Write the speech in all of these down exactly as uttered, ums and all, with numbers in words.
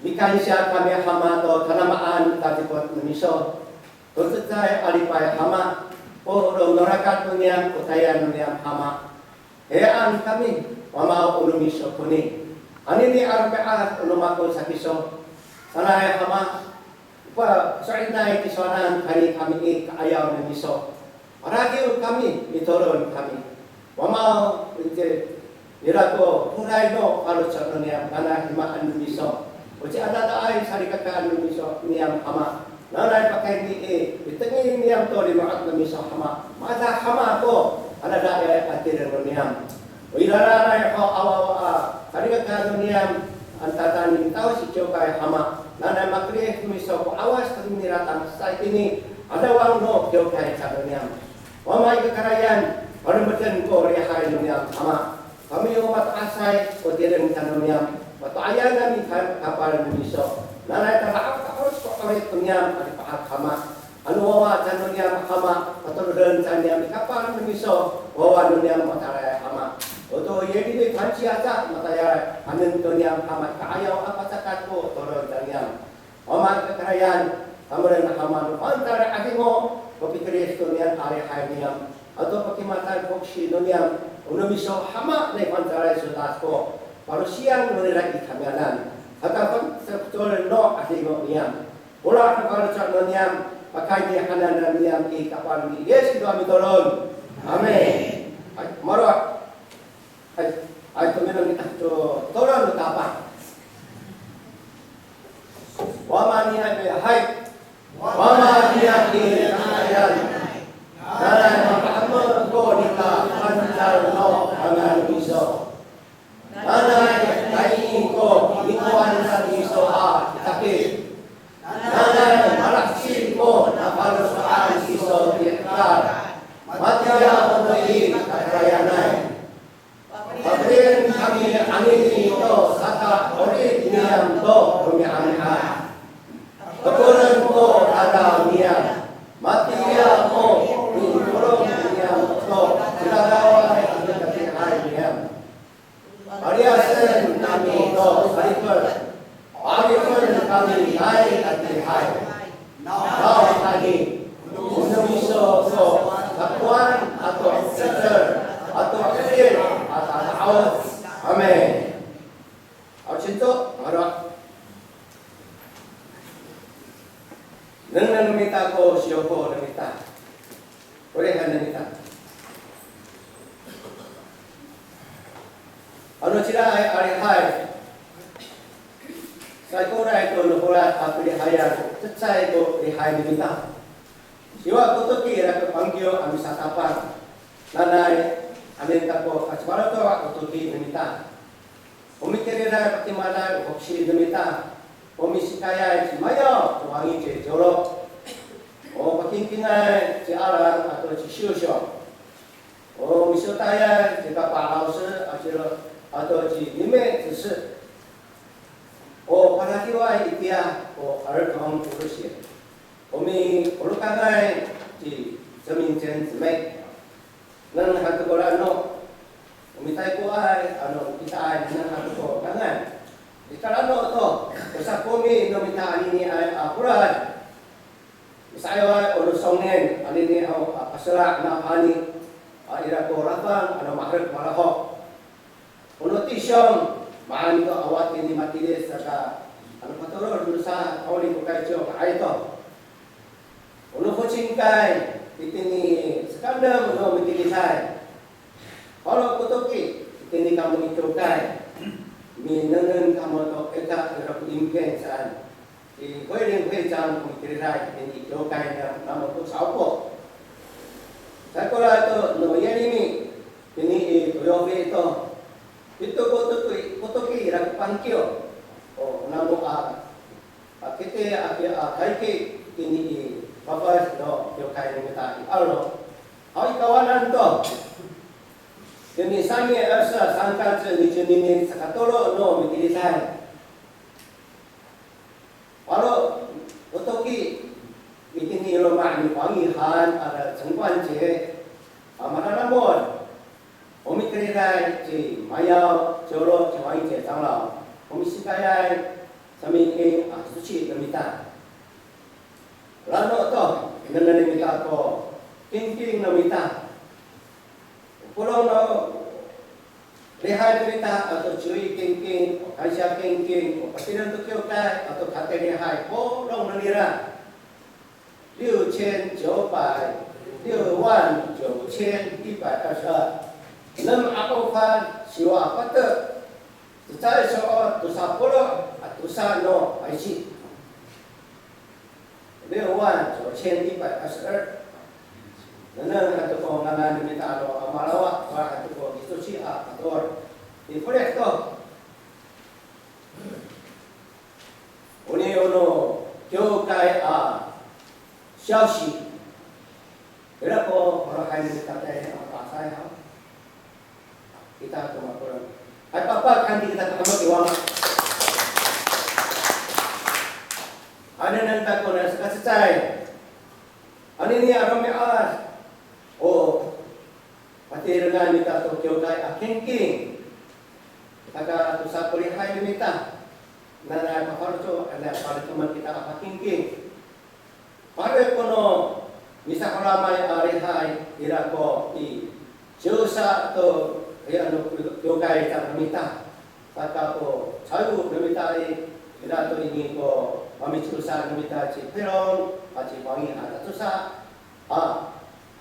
Mikansiya kami Hama to tanamaan tatipot no miso. To cecay a lipay Hama, o olo no rakat no niyam, o tayal no niyam Hama. Heyaan kami, Wama o no miso koni. Anini a romi'ad o no mako sa kiso. Sanay Hama, paso'elinay tisowanan kani kami i ka'ayaw no miso. Paradiw kami, mitolon kami. Wama o, ira ko, koray no faloco' no niyam, nanay himaan no miso. O ciadadaay salikaka no miso niyam Hama. Nanay pakayni i, itengil niyam to limo'ot no miso Hama. Mata Hama ko, adadaay a tireng no niyam. O iraranay ho awawa a salikaka no niyam, ano tata'ang i taw si kiwkay Hama. Nanay makerid no miso ko 'awas to nira tangsa itini, adawang no kiwkay kano niyam. Wama i kakarayan, palemeden ko lihay no niyam Hama. Kami o mato'asay ko tireng kano niyam, mato'ayanan i kapal no miso. Nanay tada'of ta'os ko 'orip no niyam a lipahak Hama. Ano wawa kano niyam Hama, patoroden kano niyam i kapal no miso, wawa no niyam matalaay Hama. O to yeli ni panci aca matayal, anen to niyam Hama i ka'ayaw a pacakat ko tolon kano niyam. Wama i kakarayan, kameren Hama no fangcalay 'Adingo, ko pikerid to niyam a lihay niyam, ato pakimatan foksi no niyam, o no miso Hama nai fangcalay sodas ko, palosiyang no nira i tamiyanan. Haka fangcal no 'Adingo niyam. Ora no faloco' no niyam, pakayni hananay niyam i kapal ni Yis Kristo a mitolon. Amin. Ay, maro'. Ay, ay, to mira kita to tolon no Tapang. Wama niyam i, hay. Wama niyam i, ka'ayaw. Nanay mapa'amen ko nika fangcal no ngangan no miso. Nanay tayni ko nikowan no miso a kitakit. Nanay malaheci ko nafaloco'an no miso i hekal. Matiya o no i kakarayanay. Pafelien kami anini to saka'orip niyam to romi'ami'ad. Tepolen ko tada niyam. Matiya o mitolon niyam to cidadaway a mikatiihay niyam. Paliyasen kami to salifet. Paliyasen kami nai katiihay. Nawhani, o no miso ko takowan ato 'icel ato 'edil a tata'ong. Amin. Aw, cinto, maro'. Nengneng no mita ko siyoko no mita. Porihen no mita. Ano cila a lihay, saikoray to no holat a pilihayan, cecay ko lihay no mita. Siwa ko toki ira ko pangkiw a misatapang. Nanay, amin kako kacimalaw to ko toki no mita. O mikeriday pakimaanay o foksi no mita. O misikayay ci Mayaw, o wangic ci Colo. O pakingkingay ci Alang ato ci Siwsiw. O misotayay ci Kapa'aw se, ato ci Mimi cese. O paladiway itiya ko 儿童服务学. O mikolokangay ci Semingcen Semay. Nengneng han to ko la'eno. O mitaykoay, ano, o kitaay, nengneng han to ko ngangan. Ita la'eno to, o sakomi no mita aniniay a folad. Misa'ayaway o no songnen, anini haw a pasela' nawhani, a ira ko lafang, ano maherek malahok. O no tisiyong, maan to awa tini matilid saka, ano patorod no sa, kawli ko kayciw nga'ay to. O no focingkay, itini sakanem no mitiliday. Paro ko toki, itini kamo i kiwkay. Minengneng kamo to eka ira ko 影片 saan. I 慧玲会长 ko mitiliday, itini i kiwkay namo to sa'opo. Saikoray to no Yelimi, itini i Toyofi to. Pito ko toki, ko toki ira ko pangkiw. O namo a, a, kiti a, a, kaiki, itini i fafa'ed no kiwkay no mita i 二楼. Haw i kawanan to. Itini sanggiw a esa sangkac ni cinini sakatolo no mitiliday. Paro ko toki, itini i loma' ni Wangihan a 陈冠杰, a, manalamod. O mikeriday ci Mayaw, Colo, ci Wangic ci Canglaw. O misikayay Sami'ing a hicoci no mita. Lano to, nengneng no mita ko kingking no mita. Polong no lihay no mita ato ciwi kingking, o kansiya kingking, o patireng to kiwkay ato katay lihay, polong no nira. 六千九百，六万九千一百二十二。Enem a ofad siwa patek, cecay so'ot tosa polo' a tosa no aysi. 六万九千一百二十二。Nengneng han to ko ngangan no mita a malawa, wa han to ko hicoci a kator. Mifolih to. Oni o no kiwkay a 消息. Ira ko falohay no mita tayni a mato'asay haw. Kita to makolang. Hay, papa, kanti kita to kamot i wama. Ano nanta ko na saka cecay. Anini a romi'ad. O patirengan mita to kiwkay a kingking. Saka tosa ko lihay no mita. Nanay pafaloco', nanay pafaloco'an kita a pakingking. Paro ko no misaholamay a lihay ira ko i ciwsa to, ira no kiwkay no mita. Saka o cayo no mita i, ira to ini ko mamiciwsa no mita ci Pelong, a ci Pangi a tatosa, a,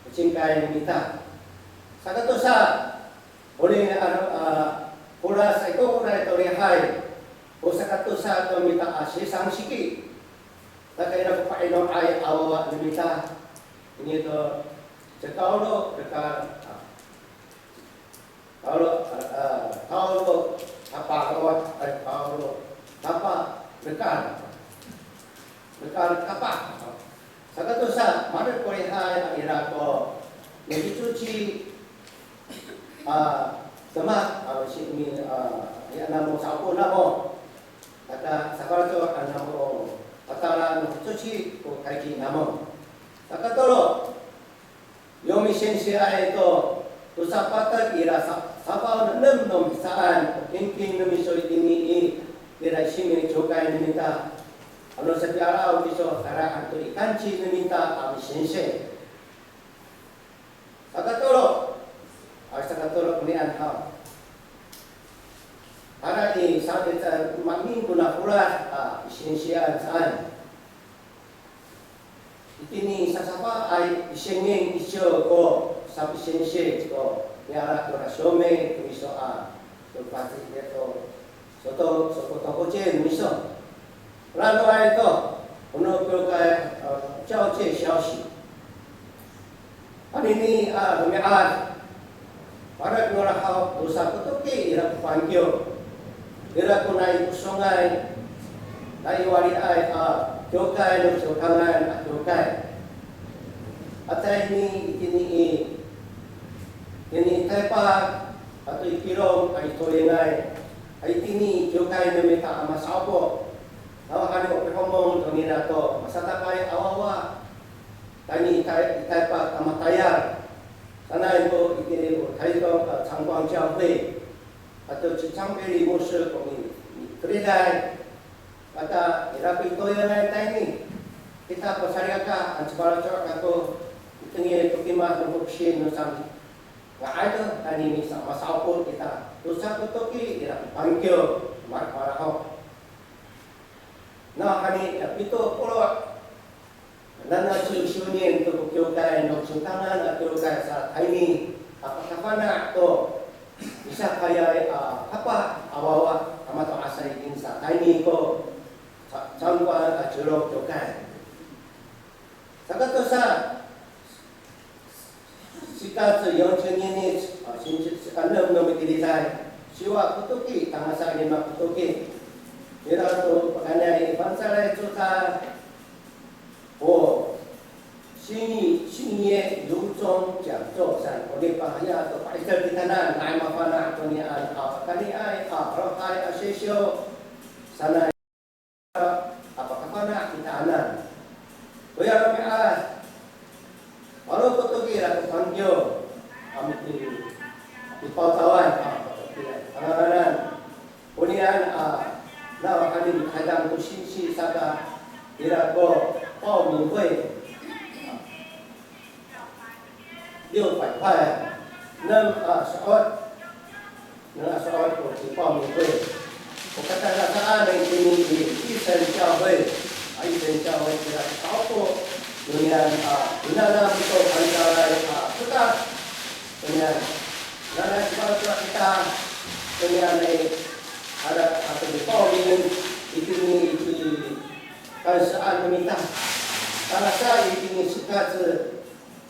o cingkay no mita. Saka tosa, Oni, ano, a, Polas, iko, Polas to lihay. O sakatosa to mita a sisangsiki. Saka ira ko pa'ino'ay a wawa no mita. Ini to, ci Kaolo, reka, a, Kaolo, a, a, Kaolo, Tapa, wawa, ay, Kaolo, Tapa, reka. Reka, Tapa. Sakatosa, maro' ko lihay a ira ko mihicoci a demak, a, si, mi, a, ya namo sa'opo namo. Saka, safaloco'an namo, patala no hicoci ko kaiki namo. Sakatolo, yo misinsiay to, tosa patek ira sa, safaw no enem no mihecaan, o kingking no miso itini i, ira simi kiwkay no mita. Ano sapi'araw kiso, tayra han to i kanci no mita a misinsi. Sakatolo. Ay, sakatolo konian haw. Tayra i sapica maemin kona Polas a pisinsian saan. Itini sasafaay i singin iso ko sapisinsi ko miala kora siomay to miso a to pati to Soto, soko to kocin miso. Laloay to, o no kiwkay, e, 交接消息. Anini a romi'ad, para ko rahaw tosa ko toki ira ko pangkiw. Ira ko nai ko songay, nai waliay a kiwkay no Siwkangan a kiwkay. Atayni itini i, itini Taypak, ato i Kilong, a i Toyingay, a itini kiwkay no mita a masa'opo. Nawhani o pihomong to nira to masatakay a wawa. Tayni i Tay-, i Taypak a matayal. Sanay to itini o Taytong a 长光教会. Ato ci Cangpili 牧师 ko mi-, mikeriday. Mata ira ko i Toyingay tayni. Kita ko salikaka, ano cifaloco' kako, mitengil to kimad no foksin no sami. Nga'ay to, tayni misa masa'opo kita. Tosa ko toki, ira ko pangkiw, ma-, marahaw. Nawhani, ya, pito polo'. Nana ci Siwnin to ko kiwkay no Siwkangan a kiwkay sa tayni, a pakafana' to misakayay a kapah a wawa a mato'asay itini sa tayni ko sa-, 长光 a Ciwlo kiwkay. Sakatosa, sikaco 四月二十二日, a, sinci, sikanem no mikilicay, siwa ko toki, tangasa lima ko toki. Ira to pakayni i Fangcalay Codad, o, 新, 新月由衷讲座 saan, o nipahiya to pa'icel kitanan, nga'ay mafana' to niyaan a pakayniay a rohay a sisiw sanay a pakafana' kitanan. Toya romi'ad, maro' ko toki ira ko pangkiw, a miti, mipawtawan, a, nganganan. Onian, a, nawhani mitahidang 星期三 ira ko 报名费六百块 a, enem a so'ot, enem a so'ot ko ci 报名费. O katangasa itini i 一生教会, a, 一生教会 ira ko sa'opo nonian a minanam to Fangcalay a sowal. Konian, nanay sowal kita, konian i, ada ato ci 报名 itini i kansaan no mita. Tangasa itini sikac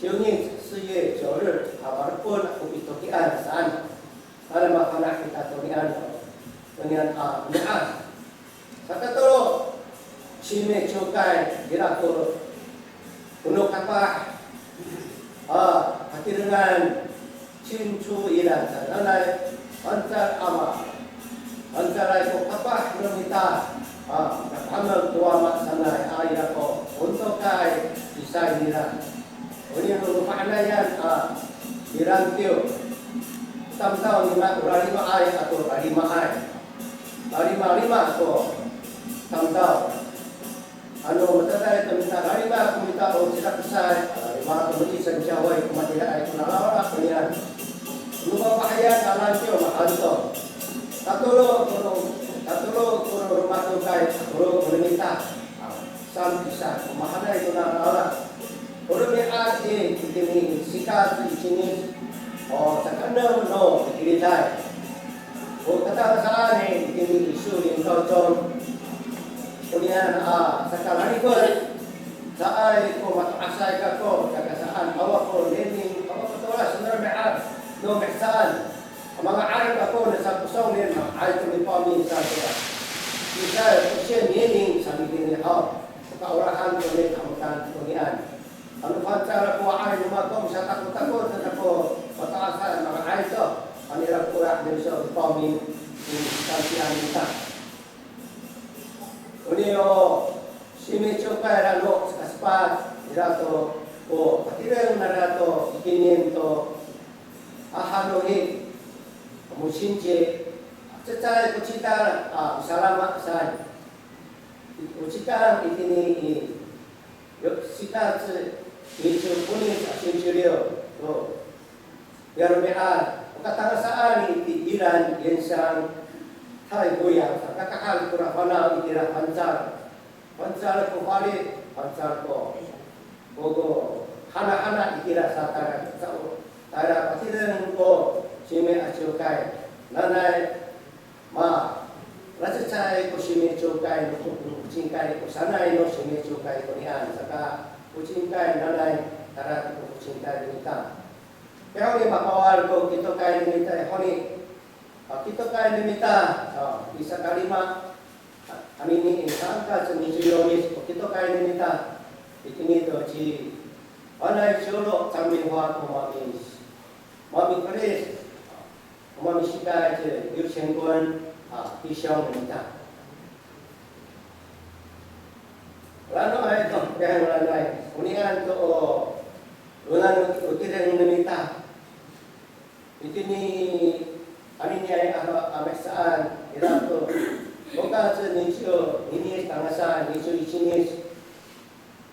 ciwni, 四月九日 a malepon ko pitokian saan. Tada mafana' kita tonian, tonian a mi'ad. Sakatolo, simi ciwkay ira ko, kono kapah a katirengan cinco iran sananay, Fangcal Ama. Fangcalay ko kapah no mita a kapahemek to Wama sanay a ira ko, o tokay isay nira. Onini no fa'inayan a mirangkiw, tamdaw nira o lalimaay ato lalimaay. Lalimalima ko tamdaw. Ano matatay to mita, lalima ko mita o cidakesay, lalima ko no 一生教会 ko matiraay ko nalawla konian. No fafahiyan a langkiw mahaen to. Tatolo kono, tatolo kono roma tokay, tatolo kono mita. Saan pisaan ko mahaenay to nalawla. O romi'ad i, itini sikac i ciwni, o sakaenem no mikiliday. O katangasa itini i 树林高中, konian a sakalalifet, caay ko mato'asay kako, saka saan awa ko 年龄, awa ko tolas no romi'ad no mihecaan. Manga'ay kako nasa ko sowal i, manga'ay to mi报名 saan kira. Isay ko 限年龄 saan itini haw. Kaolahan to ni kamotan konian. Ano Fangcal ako, ay, no mako, satakotako, satakotako, mato'asay, manga'ay to. Ano ira ko olah no miso 报名, ni santian nita. Onini o simi ciwkay ira no sakasepat, ira to, o patireng nangra to, ikinin to, a hanohi, 母亲节, cecay ko cidal a misalama saan. O cidal itini i, yo, sikac nicokonis a singciw liw to, ya romi'ad, o katangasaan i, itiran yensang, 太湖阳, sakakahad kora fanaw itira Fangcal. Fangcal ko fali, Fangcal ko, ko, ko hanahana itira sa tayra, sa, tayra patireng ko simi a ciwkay. Nanay, ma, lacecay ko simi ciwkay no, ko, ko cingkay ko sanay no simi ciwkay konian. Saka ko cingkay nanay, tayra ko cingkay nita. Kaya honi makawal ko kitokay nita honi. A, kitokay no mita, a, i sakalima, a, anini i saan ka ceni ciyomis, o kitokay no mita, itini to ci, Panay Ciwlo Camiwa ko mami, mami Kris, a, ko mami Sikay ci Liw Cingkon, a, pisiyong no mita. Lanoay to, kaya lanoay, onian to o, lonan o tireng no mita. Itini aniniay a, a mihecaan, ira to, tokac niciw nini tangasa niciw ici nis.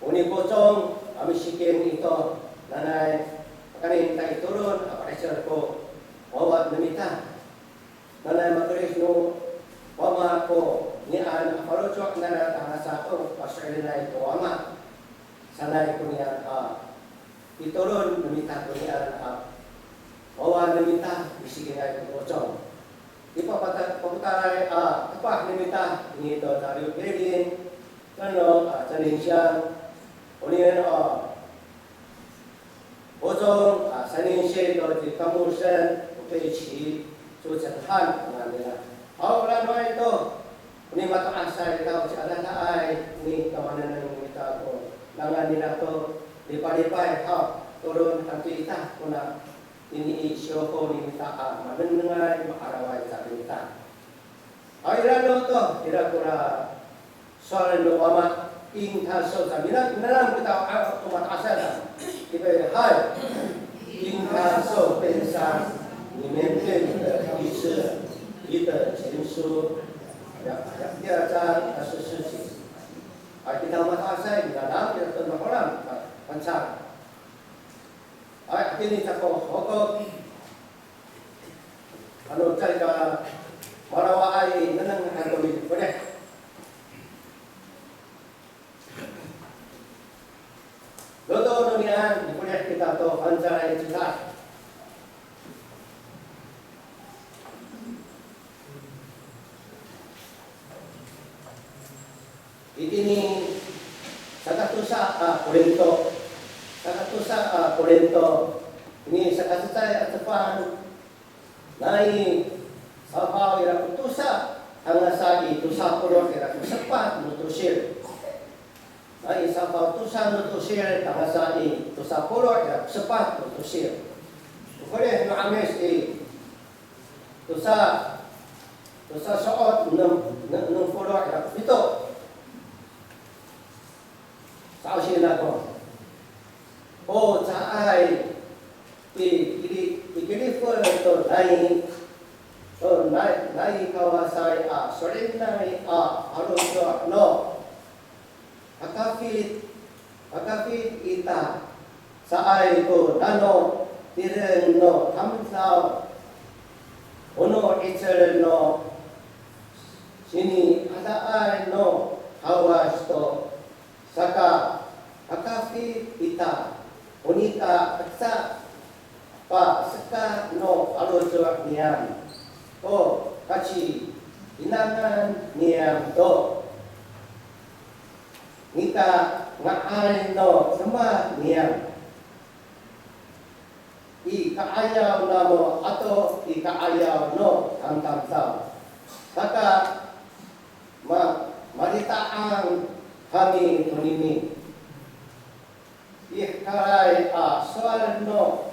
Oni kocong a misikim ito, nanay, pakayni ta i toron a pa'icel ko wawa no mita. Nanay makerid no wama ko nian a faloco' nangra tangasa to paso'elinay ko wama. Sanay konian a pitoron no mita konian a wawa no mita misikingay ko kocong. I papata-, papotalay a tepah no mita, ini to taliw Peding, tano a caningsiyang, konian a kocong a saningsi to ci Kamosen, o Peci, so Cenhan, ngangan nira. Haw, lanoay to, oni mato'asay kita o ci adadaay, oni kamanengneng kita ko nangan nira to, lipalipay, haw, toron han to ita, kona ini i siyoho ni mita a manengnengay, ma'araway sa kita. Haw, ira no to, ira kora sowal no wama, 'ingtaso sa, mina, minanam kita a, o mato'asay sa. Ipay, hay. 'Ingtaso, 'ingtaso, 你们对我的医治，彼得前书，第二章二十四节。Yan, mikolih kita to fangcalay codad. Itini sakatosa a Korinto, sakatosa a Korinto, ini sakacecay a cefang, nai safaw ira ko tosa, tangasa i tosa polo' ira ko sepat no tosil. Nai safaw tosa no tosil, tangasa i tosa polo' ira ko sepat no tosil. Ko kolih no 'Amis i tosa, tosa so'ot no, no, no polo' ira ko pito. Sa'osien ako. O caay, pi, pili, pikilifel to nai, to nai, nai Kawasay a so'elinay a faloco' no hakafit, hakafit ita, caay ko nano tireng no tamdaw, o no 'icel no sini'adaay no Kawas to, saka hakafit ita, o nika eca paseka no faloco' niyam, o kaci'inangan niyam to nika nga'ay no demak niyam i ka'ayaw namo ato i ka'ayaw no tamdamdaw. Saka ma, malita'ang kami tonini. I hekalay a sowal no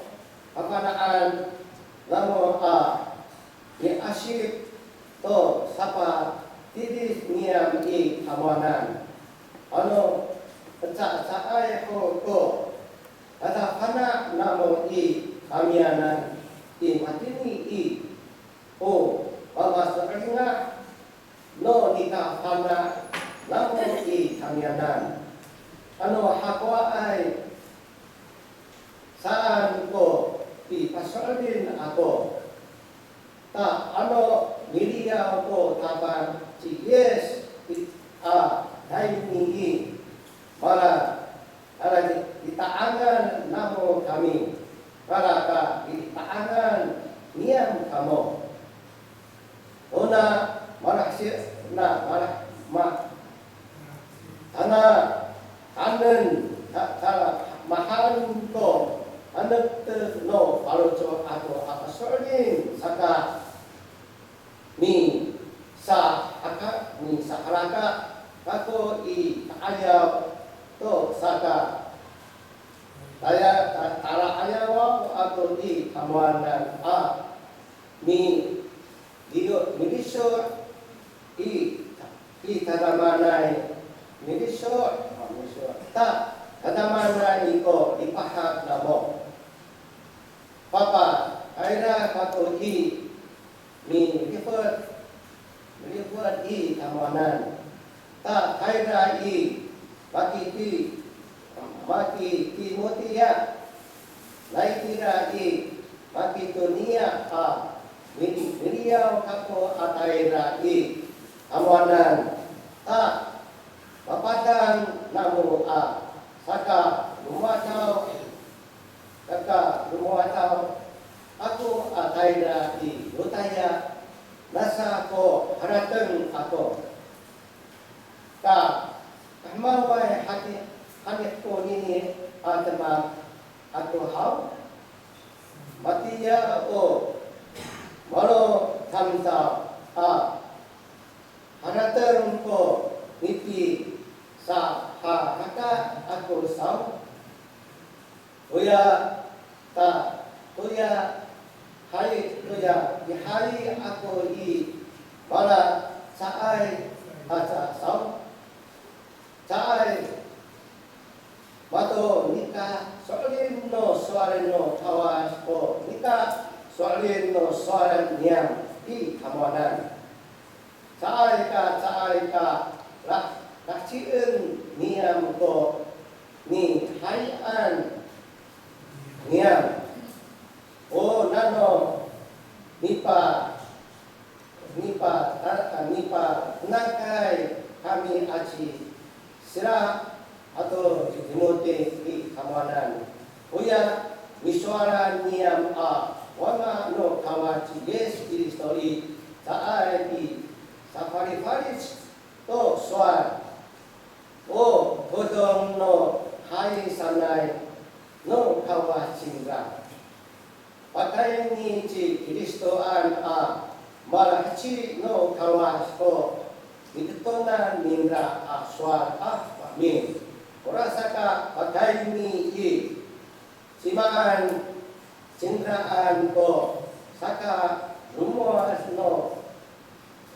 kafana'an namo a miasip to sapatidis niyam i tamowanan. Ano ecaecaay ho ko tadafana' namo i tamiyanan i matini i, o mamaso'elinga' no nika fana' namo i tamiyanan. Ano hakowaay saan ko pipaso'elin ako. Ta ano miliyaw ko Tapang ci Yis i, a, tayni i, mala, mala lita'angan namo kami, mala ka lita'angan niyam kamo. Ona malahsi na malah ma, tana kanen ta, ta, mahaen ko anektek no faloco' ato a paso'elin saka misahaka, misahalaka kako i ka'ayaw to saka taya, ta, tala'ayaw ako i tamowanan a mi, liyo, miliso' i, i tadamaanay, miliso', a, miliso', ta, tadamaanay ko lipahak namo. Papa, tayra kako i milifet, milifet i tamowanan. Ta tayra i makiti, makitimotiya. Nai tira i makitoniya a mili, miliyaw kako a tayra i tamowanan. Ta mapadang namo a saka lomowadaw, saka lomowadaw ako a tayra i Yotaya, nasa ko harateng ako. Ka, kahemaway hati, hanif konini a demak ako haw? Matiya o malo tamdaw a harateng ko nipisahalaka ako saw? Toya ta, toya, hay, toya, mihay ako i, mala caay aca saw? Caay. Mato nika so'elin no sowal no Kawas ko nika so'elin no sowal niyam i tamowanan. Caay ka, caay ka, lah, lahecien niyam ko nihayan niyam. O nano nipa, nipa, a, nipatenakay kami aci Sira ato ci Timoti i tamowanan. Oya misowalan niyam a wama no Kawas ci Yis Kristo i, caay pisafalifalic to sowal. O todong no hay sanay no Kawas cingra. Pakayni ci Kristoan a malaheci no Kawas ko miketonan ningra a sowal a maemin. Orasaka pakayni i, cimaan cingraan ko sakalomowad no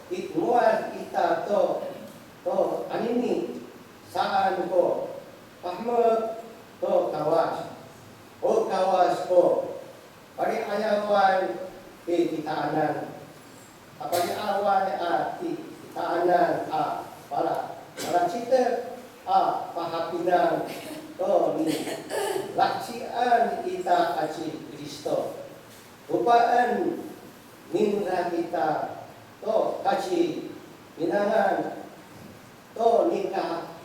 i, mowad ita to, to anini saan ko pahemek to Kawas. O Kawas ko pali'ayaway i titaanan, a pali'ayaway a ti, titaanan a pala, palacitep a pahapinang to nilahecian ita aci Kristo. Topaen ningra kita to kacipinangan to nika,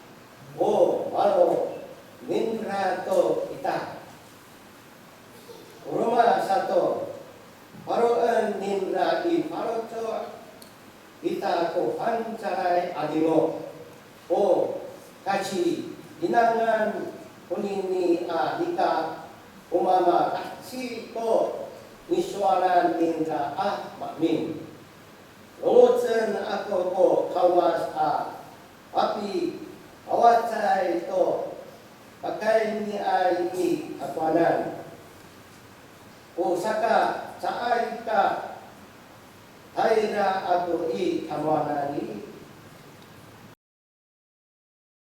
o malo ningra to kita. O roma sato, paroen ningra i faloco' ita ko fangcalay a 'Adingo. O kacipinangan konini a nika, o mamalaheci to nisowalan ningra a maemin. Longocen ako ko Kawas a papipawacay to pakayniay i takowanan. O saka caay ka tayra ato i tamowanan i,